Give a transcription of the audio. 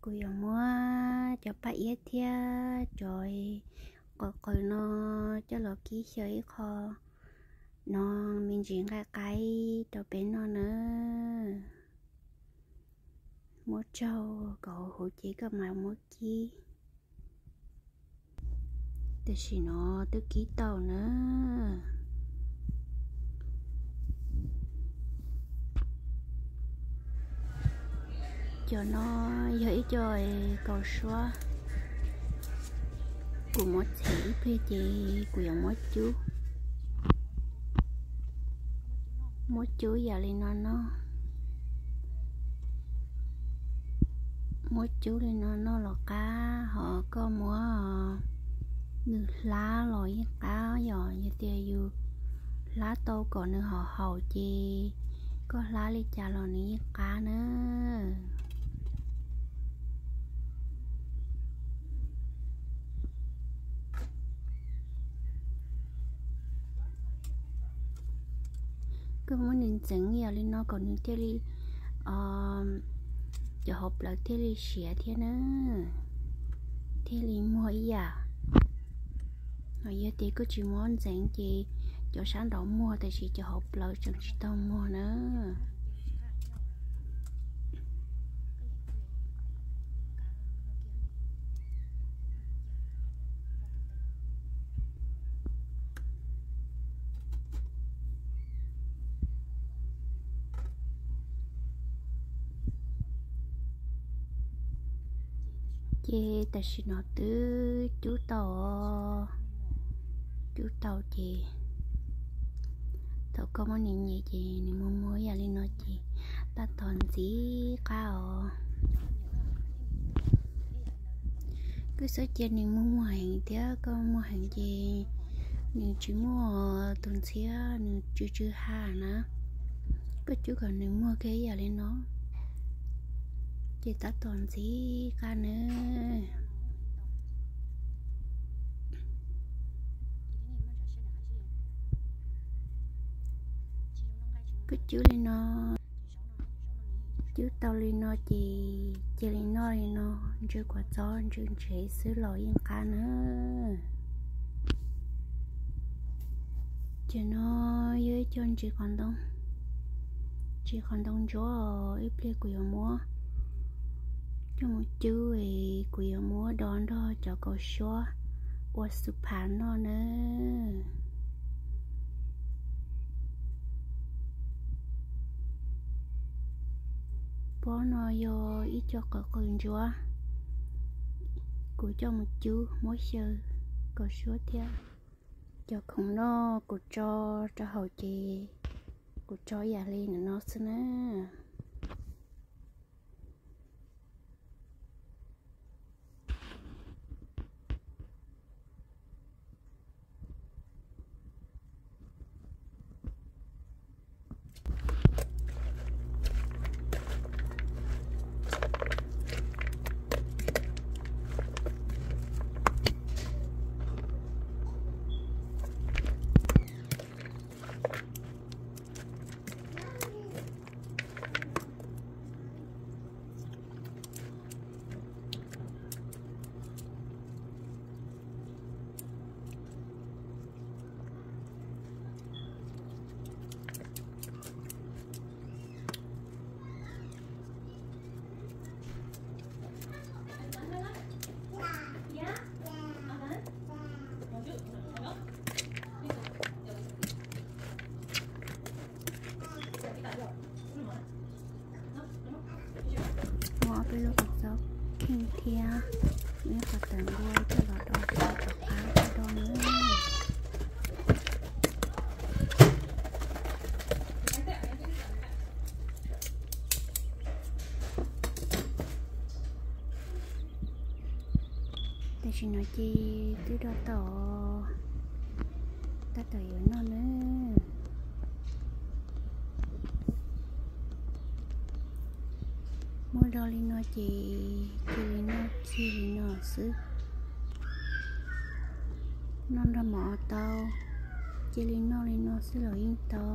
Kuv yuav muab cov paj iab thiab cov qws qws no coj los kib xyaw ib qho no me ntsis nqaij qaib rau peb noj na. Muab tsaug kom huv ces koj mam muab kib. Tam sim no twb kib tau na. Cov no yog ib co kaus suab. Kuv muab txhim ib pliag ces kuv yuav muab cub. Muab cub yam li no noj. Muab cub li no noj los qab, ho koj muab nws hlab los yeej qab, yog yog tias yus hlab tau kom nws haum haum ces koj hlab li cas los nws yeej qab na. Koj muab nws ntxeev yam li no kom nws thiaj li, cov hauv plawv thiaj li siav thiab na, thiaj li muag ib yam. Ho yog tias koj tsis muab ntxeev ces cov sab nraud muag tab sis cov hauv plawv tseem tsis tau muag na. Ces tam sim no twb cub tau, cub tau ces thaum koj muab nws nyem ces nws muag muag yam li no ces tab tom ntxim qab os. Koj xav cia nws muag muag heev thiab koj muag heev ces nws tsis muaj tus ntxhiab, nws tsw tsw ha na. Koj cub kom nws muag kiag yam li no ces tab tom ntxim qab nawb. Koj cub li no, cub tau li no ces cia li noj li no, ntsis kom txhob ntsis ntsev xwb los yeej qab na. Ces no yog ib co ntsis qos ntoo, ntsis qos ntoo ntsuab, ib pliag kuv yuav muab coj mus cub es kuv yuav muab do nrog cov kaus suab ua xu phav noj nawb. Pob no yog ib co qws qws ntsuab, kuv coj mus cub muab xyaw kaus suab thiab. Cov khoom no kuv tso rau hauv ces kuv tso yam li no xwb na. Muab ob peb lub qos txob kheej thiab ib qhov tawm npua coj los do rau cov qab do nawb. Tam sim no ces twb do tau, tab tom yuav noj nawb. Muab do li no ces cia li noj kiag li no xwb. Noj nrog mov tau, cia li noj li no xwb los yeej tau.